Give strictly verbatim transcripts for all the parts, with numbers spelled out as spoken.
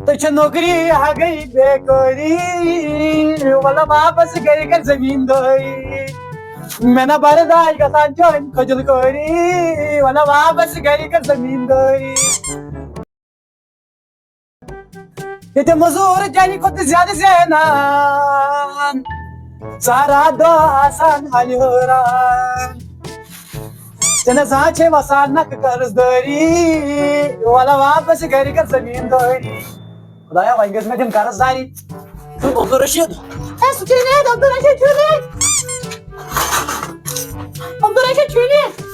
تہٕ چھِ نوکری ہا گٔے بیکٲری، وَلہٕ واپس گَرِ کَر زٔمیٖندٲری۔ مےٚ نہ برداش گژھان چٲنۍ خٔجل کٲری، وَلہٕ واپس گَرِ کَر زٔمیٖندٲری۔ ییٚتہِ مٔزوٗر چانہِ کھۄتہٕ زیادٕ زینان، سارا دۄہ آسان حالہِ حٲران۔ ژےٚ نہ زانٛہہ چھے وسان نکھٕ قرض دٲری، وَلہٕ واپس گَرِ کَر زٔمیٖندٲری۔ خۄدایا، وۄنۍ گٔژھ مےٚ دِنۍ قرض دٲری۔ عبدالرشید۔ اے، سُہ چھُے نہٕ ییٚتہِ، عبدالرشید چھُے نہٕ ییٚتہِ۔ عبدالرشید چھُے نہٕ ییٚتہِ۔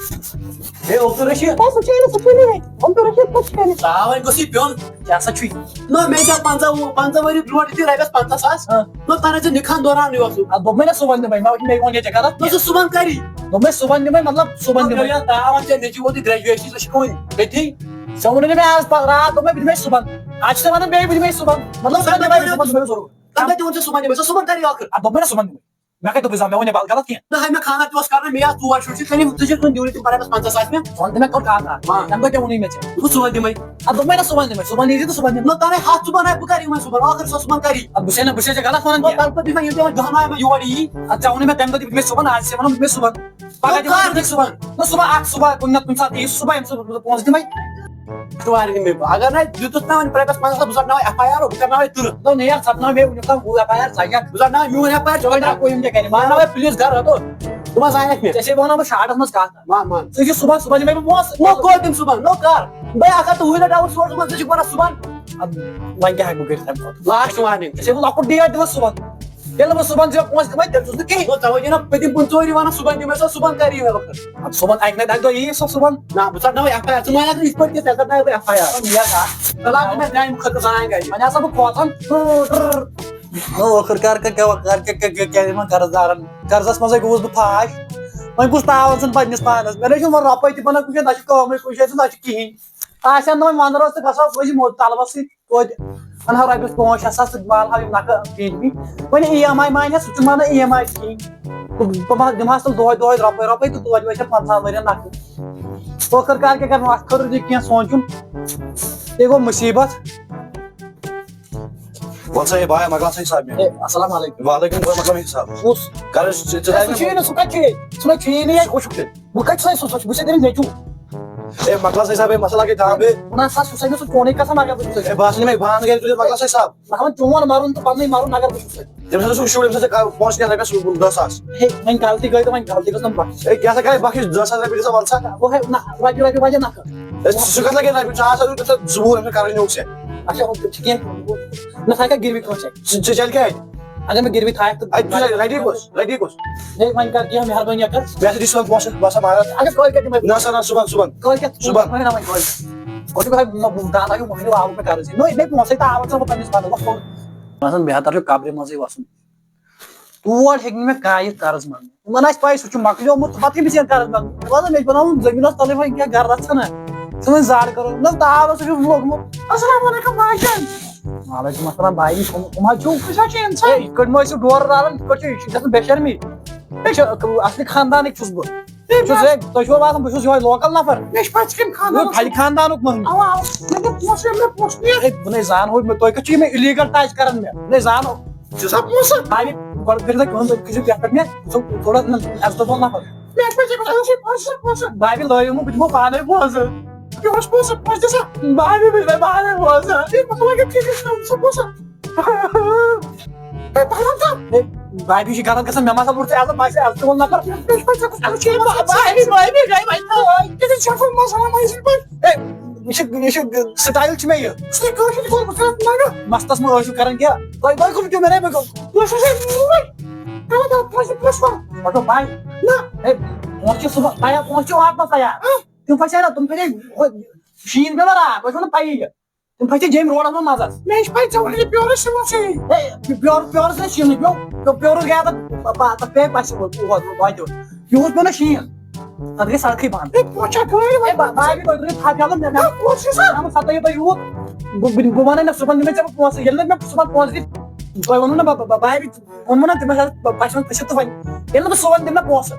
اے، عبدالرشید۔ اے، سُہ چھُے نہٕ، سُہ چھُے نہٕ ییٚتہِ۔ عبدالرشید کوٚت چھُ ییٚتہِ؟ آ، وۄنۍ گوٚژھ یہِ پیوٚن۔ کیٛاہ سا چھُے؟ نہ، مےٚ چھا پنٛژاہ وُہ-، پنٛژاہ ؤری برونٛٹھ دِتۍ رۄپیَس پنٛژاہ ساس۔ ہاں۔ نہ، تَنہٕ ٲسۍ نِکہٕ ہن دورانٕے اوسُس۔ اَدٕ دوٚپمَے نہ صُبحن دِمَے، مےٚ ووٚن ییٚتہِ غلط۔ نہ، ژٕ صُبحن کَری۔ دوٚپمَے صُبحن دِمَے، مطلب صُبحن دِمَے۔ ییٚلہِ تاوَن ژےٚ نیٚچوٗ ووت یہِ graduation، ژٕ چھُکھ وۄنۍ تٔتھی۔ ژےٚ ووٚنُے نہٕ مےٚ آز پَ-، راتھ دوٚپمَے بہٕ دِمَے صُبحن۔ آز چھِ ژےٚ وَنان بیٚیہِ بہٕ دِمَے صُبحن۔ مطلب ژٕ دِمَے صُبحن، صُبحن ضروٗر۔ تَمہِ دۄہ تہِ ووٚن ژےٚ صُبحن دِمَے، ژٕ صُبحن کَر یہِ ٲخٕر؟ اَدٕ دوٚپمَے نہ صُبحن دِمَے۔ مےٚ کَتہِ دوٚپُے زانٛہہ، مےٚ ووٚن یہِ غلط کینٛہہ؟ نہ، ہے، مےٚ خانٛدر تہِ اوس کَرُن، مےٚ آسہٕ ژور شُرۍ، ژٕ کَنہِ، ژٕ چھُکھ وۄنۍ دیُنٕے تِم برابر پنٛژاہ ساس مےٚ۔ وَلہٕ تہٕ مےٚ کوٚر کَتھ اَکھ۔ وَن۔ تَمہِ دۄہ کیٛاہ ووٚنُے مےٚ ژےٚ؟ دوٚپُس صُبحن دِمَے۔ اَدٕ دوٚپمَے نہ صُبحن دِمَے، صُبحن ییٖزِ تہٕ صُبحن دِمَے۔ نہ، تَنہٕ ہَتھ صُبحن ہے، بہٕ کَرٕ یِمَے صُبحن، ٲخٕر سۄ صُبحن کَری۔ اَدٕ بہٕ چھُسے نہ، بہٕ چھُسے ژےٚ غلط وَنان کینٛہہ۔ تَنہٕ پَتہٕ دِژ مےٚ ییٚمہِ دۄہ دۄہَے مےٚ یور یی۔ اَدٕ ژےٚ ووٚنُے مےٚ تَمہِ دۄہ تہِ، مےٚ صُبحن، آز ژےٚ وَنُن مےٚ صُبحن۔ پَگاہ نہ، دِمَے کَر؟ مےٚ صُبحن۔ نہ، صُبحن اَکھ صُبحن، کُنہِ نَتہٕ کُنہِ ساتہٕ یی صُبحن، ییٚمہِ ساتہٕ بہٕ پونٛسہٕ دِمَے۔ وارِ نہٕ مےٚ۔ اگر نہ دیُتُتھ نہ وۄنۍ رۄپیَس پنٛژاہ ساس، بہٕ ژَٹناوَے F I R، بہٕ کَرناوَے تُرٛ۔ نہ، نیر، ژَٹناو مےٚ وٕنیُک تام ہُہ F I R ژَٹہِ۔ بہٕ ژَٹناوَے میون F I R، ژٕ ژَٹناو۔ کوٚر یِم کیٛاہ کَرِ؟ مانناوَے پُلیٖس گَرٕ رَٹو۔ ژٕ ما زانَکھ مےٚ؟ ژےٚ چھے وَنان بہٕ شاٹَس منٛز کَتھ۔ مان، مان۔ ژٕ چھُکھ صُبحن، صُبحن دِمَے بہٕ پونٛسہٕ۔ نہ، کوٚت دِمہٕ صُبحن؟ نہ، کَر؟ بہٕ ہٮ۪کا تہٕ وٕنۍ رَٹاوُن سورُس منٛز، ژٕ چھُکھ وَنان صُبحن۔ اَدٕ وۄنۍ کیٛاہ ہٮ۪کہٕ بہٕ کٔرِتھ اَمہِ پَتہٕ؟ Last warning۔ ژےٚ چھے وۄنۍ لۄکُٹ date دِوان صُبحن۔ ییٚلہِ نہٕ بہٕ صُبحن ژےٚ پونٛسہٕ دِمَے، تیٚلہِ چھُس نہٕ کِہیٖنۍ۔ گوٚو، ژےٚ وَنے نہ پٔتِم پٕنٛژٕہ ؤری وَنان صُبحن دِمَے سۄ، صُبحن کَر یی مےٚ وقت؟ اَدٕ صُبحن اَکہِ نَتہِ اَکہِ دۄہ یی سۄ صُبحن۔ نہ، بہٕ ژَٹناوَے F I R، ژٕ مانَکھ نہٕ یِتھ پٲٹھۍ کینٛہہ، ژےٚ ژَٹناوَے بہٕ F I R۔ یَتھ آ۔ ژٕ لاگ نہٕ مےٚ جرٛامہِ خٲطرٕ زَنان گَرِ۔ وۄنۍ آسا بہٕ کھوژان۔ نہ، ٲخٕر کار کیٛاہ، کیٛاہ، کیٛاہ، کیٛاہ، کیٛاہ، کیٛاہ یِمَن قرض دارَن؟ قرضَس منٛزَے گوٚوُس بہٕ پھاش۔ وۄنۍ کُس تاوَن ژھٕن پنٛنِس پانَس؟ مےٚ نَے چھُنہٕ وۄنۍ رۄپَے تہِ بَنان کُنہِ جایہِ، نہ چھِ کٲمٕے کُنہِ جایہِ تہٕ نہ چھِ کِہیٖنۍ۔ آسہِ ہا نہٕ وۄنۍ وَنٛدٕ رٲژ تہٕ گژھٕ ہا أسۍ یِمو طلبَس سۭتۍ۔ توتہِ اَنہٕ ہا رۄپیَس پانٛژھ شےٚ ساس تہٕ والہٕ ہا یِم نَکھٕ پیٖنتہِ۔ وۄنۍ E M I مانہِ ہا، سُہ تہِ مانان E M I کِہیٖنۍ۔ بہٕ، بہٕ ما دِمہٕ ہَس تیٚلہِ دۄہَے دۄہَے رۄپَے رۄپَے تہٕ توتہِ وٲتۍ ہا پنٛژاہَن ؤرِیَن نَکھٕ۔ ٲخٕر کار کیٛاہ کَرٕ؟ اَتھ خٲطرٕ تہِ کینٛہہ سونٛچُن۔ یہِ گوٚو مُصیٖبت۔ وَل سا، ہے بھایا، مۄکلاو سا حِساب مےٚ۔ ہے، السلام علیکم۔ وعلیکم السلام، مۄکلاو مےٚ حِساب۔ کُس؟ کَر حظ ژٕ، ژٕ ہے، سُہ چھُے نہٕ، سُہ کَتہِ چھُے؟ سُہ نہ چھُے نہٕ ییٚتہِ۔ سُہ کُس چھُکھ تیٚلہِ؟ بہٕ کَتہِ چھُسے سُہ؟ سُہ چھُ، بہٕ چھُسے تٔمِس نیٚچوٗ۔ ہے، مۄکلاو سا حِساب، ہے، مسلہٕ لگے جان بے۔ نہ سا، سُہ چھُسے نہٕ سُہ چونُے قسم، اگر بہٕ چھُسے۔ ہے، بہٕ آسہٕ نہٕ مےٚ بانہٕ گرِ تُلِتھ، مۄکلاو سا حِساب۔ مطلب، چون مَرُن تہٕ پَنُنُے مَرُن، اگر بہٕ چھُسے۔ تٔمِس ہسا چھُ شُر، أمِس ہسا کَر پونٛسہٕ کینٛہہ رۄپیَس دَہ ساس۔ ہے، وۄنۍ غلطی گٔے تہٕ وۄنۍ غلطی گٔژھ نہٕ بخش۔ ہے، کینٛہہ سا کَرے بخش، دَہ ساس رۄپیہِ دِسا وَل سا۔ گوٚو ہے، نہ، رۄپیہِ، رۄپیہِ وجہ نہ کَر۔ ہے، سُہ کَتھ لگے رۄپیہِ، ژےٚ ہسا دیُت تَتھ زٕ وُہ رۄپیہِ کَرٕنۍ نوٚو ژےٚ۔ اچھا، ہُہ تہِ چھُ کینٛہہ، مےٚ تھایہِ کانٛہہ گِروی کٲنٛسہِ۔ ژٕ، ژٕ چَل کیٛازِ؟ اگر مےٚ گِروی تھایَکھ تہٕ اَتہِ چھُ ready کُس؟ Ready کُس؟ ہے، وۄنۍ کر کینٛہہ مہربٲنی کر۔ مےٚ ہسا دِ صُبحن پونٛسہٕ، بہٕ ہسا مانان۔ اگر کٲلۍ کٮ۪تھ دِمے۔ نہ سا، نہ، صُبحن، صُبحن۔ کٲلۍ کٮ۪تھ؟ صُبحن۔ وۄنۍ نہ وۄنۍ کٲلۍ کٮ۪تھ۔ گۄڈٕ چھُ بہٕ مۄ-، دانا ہیوٗ مۄہنیو آوُر مےٚ قرض۔ نہ، یہِ نَے پونٛسَے تہٕ آو ژٕ بہٕ پنٛنِس پانَس۔ وۄنۍ کوٚر۔ باسان بہتر چھُ قبرِ منٛزٕے وَسُن۔ تور ہیٚکہِ نہٕ مےٚ کانٛہہ یِتھ قرض منٛگنہِ۔ تِمَن آسہِ پَے سُہ چھُ مۄکلیومُت، تہٕ پَتہٕ کٔمِس یِن قرض منٛگنہِ؟ مےٚ باسان مےٚ چھُ بَناوُن زٔمیٖنَس تَلٕے وۄنۍ کینٛہہ گَرٕ رَژھا نہ۔ ژٕ وۄنۍ زَر کَرو۔ نہ، تاو ہسا چھُس لوٚگمُت۔ السلام علیکم بھائی جان۔ وعلیکم السلام بھائی، کٕم، کٕم حظ چھِو؟ أسۍ حظ چھِ اِنسان۔ ہے، یِتھ کٲٹھۍ مہ ٲسِو ڈورٕ رَلان، یِتھ کٲٹھۍ چھِ، یہِ چھُ گژھان بے شرمی۔ ہے، یہِ چھُ اَصلی خاندانٕکۍ چھُس بہٕ۔ ہے، چھُس بس۔ ہے، تُہۍ چھِوا باسان بہٕ چھُس یِہوٚے local نفر؟ مےٚ چھِ پَتہٕ کَنۍ خاندان۔ یہِ پھلہِ خاندانُک مۄہنیو۔ اَوا، اَوا۔ مےٚ دوٚپ پونٛسہٕ، مےٚ پونٛسہٕ نِیَکھ۔ ہے، بہٕ نَے زانہٕ ہُہ، مےٚ، تُہۍ کَتہِ چھِو یِمَے illegal ٹچ کَران مےٚ؟ بہٕ نَے زانہٕ۔ ژٕ چھُسا پونٛسہٕ؟ بھائی، گۄڈٕ کٔرِو تُہۍ کٲم، تُہۍ کٔرِو پٮ۪ٹھ پٮ۪ٹھ مےٚ، ژٕ تھوڑا عزتہٕ وول نفر۔ مےٚ پَزِ پونٛسہٕ، پونٛسہٕ۔ بھائی، لٲیِو مہٕ، بہٕ دِمو پانَے پونٛسہٕ۔ مےٚ اوس پونٛسہٕ، پونٛسہٕ دِ سا۔ بھائی، بہٕ دِمے پانَے پونٛسہٕ۔ ہے، مطلب کہِ ٹھیٖک چھُ، ژٕ پونٛسہٕ۔ ہے، پَلو تہٕ۔ ہے، بھائی، یہِ چھُ غلط گژھان، مےٚ ما سا لوٚڑ ژےٚ عزت، بہٕ آسہِ عزتہٕ وول نفر۔ مےٚ چھُ پَتہٕ ژےٚ کُس عزت چھُ؟ بھائی، بھائی، بھائی، بھائی، بھائی۔ یہِ چھُ شفا مسلہٕ، ما یہِ چھُ پَتہٕ۔ ہے، یہِ چھُ، یہِ چھُ style چھُ مےٚ یہِ۔ ژٕ کٲشِر کوٚر بہٕ کَرٕ منٛگہٕ۔ مستس مہ ٲسِو کران کینٛہہ۔ تۄہہِ، تۄہہِ کٕم چھِو مےٚ نَے مےٚ کٕم؟ بہٕ چھُس ہے موٗل۔ ترٛاو، ترٛاو، پونٛسہٕ، پونٛسہٕ کر۔ مطلب بھائی۔ نہ۔ ہے، پونٛسہٕ چھِ صُبحن تیار، پونٛسہٕ چھِ واتنَس تیار۔ ہہ؟ تِم پھسے نا، تِم پھسے، ہُہ، شیٖن پیوٚو نا راتھ، تۄہہِ چھُو نہٕ پَیی یہِ۔ تِم پھسے جیٚمۍ روڈَس منٛز منٛزَس۔ مےٚ چھِ پَے ژےٚ وَنہٕ یہِ پیورَس شیٖنَس چھِ۔ ہے، پیور، پیورَس نَے شیٖنٕے پیوٚو۔ پیوٚو، پیورُس گٔیو تَتھ پَ-، پَ-، تَتھ پیٚیہِ پَسہِ ووت، ووت، واتیو۔ یوٗت پیوٚو نہ شیٖن۔ تَتھ گٔے سڑکھٕے بنٛد۔ ہے، پونٛسہٕ چھا گٲڑۍ وۄنۍ؟ ہے، با-، بابی، تۄہہِ ترٛٲیِو تھپھ یَلہٕ، مےٚ، ہے، پونٛسہٕ چھُ سا؟ مےٚ سَتٲیِو تُہۍ یوٗت۔ بہٕ، بہٕ، بہٕ وَنَے نہ، صُبحن دِمَے ژےٚ بہٕ پونٛسہٕ۔ ییٚلہِ نہٕ مےٚ صُبحن پونٛسہٕ دِتھ، تۄہہِ ووٚنوُ نہ، با-، با-، با-، بابی ووٚنمُو نہ، تِم ٲسۍ اَتھ پَشہِ منٛز پھٔسِتھ تہٕ وۄنۍ۔ ییٚلہِ نہٕ بہٕ صُبحن دِمہٕ نہ پونٛسہٕ،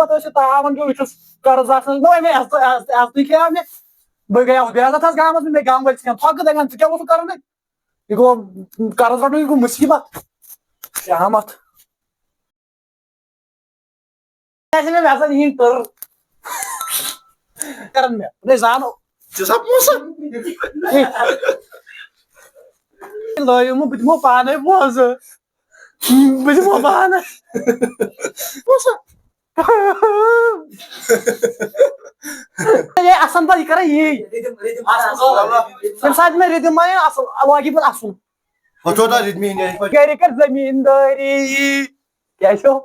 مُصیٖبت ٲسِتھ تاوان پیوٚو، یہِ چھُس قرض آسان۔ نہ، مےٚ عزتٕے، عزتٕے، عزتٕے کھیٚیو مےٚ۔ بہٕ گٔیاس بے عزت حظ گامَس منٛز، مےٚ گامہٕ وٲلۍ چھِ کھٮ۪وان تھۄکہٕ، دَپان، "ژٕ کیٛاہ اوسُکھ کَران اَتہِ؟" یہِ گوٚو قرض رَٹُن، یہِ گوٚو مُصیٖبت۔ شامَتھ۔ مےٚ آسان یِہِنٛدۍ تٔر کَران مےٚ، نَے زانو۔ ژےٚ چھا پونٛسہٕ؟ لٲیِو مہٕ، بہٕ دِمو پانَے پونٛسہٕ۔ بہٕ دِمو پانَے پونٛسہٕ۔ ہے، اَصٕل پَتہٕ یہِ کَران یی۔ ییٚمہِ ساتہٕ مےٚ رِدِم ما یِن اَصٕل، لاگہِ پَتہٕ اَصٕل۔ ہۄ چھو تۄہہِ رِدمہِ ہِنٛدۍ یِتھ پٲٹھۍ۔ گَرِ کَر زٔمیٖندٲری۔ کیٛاہ چھو؟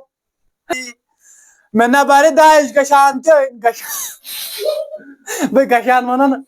مےٚ نہ بَرداش گژھان تہٕ گژھان۔ بہٕ گژھان وَنان۔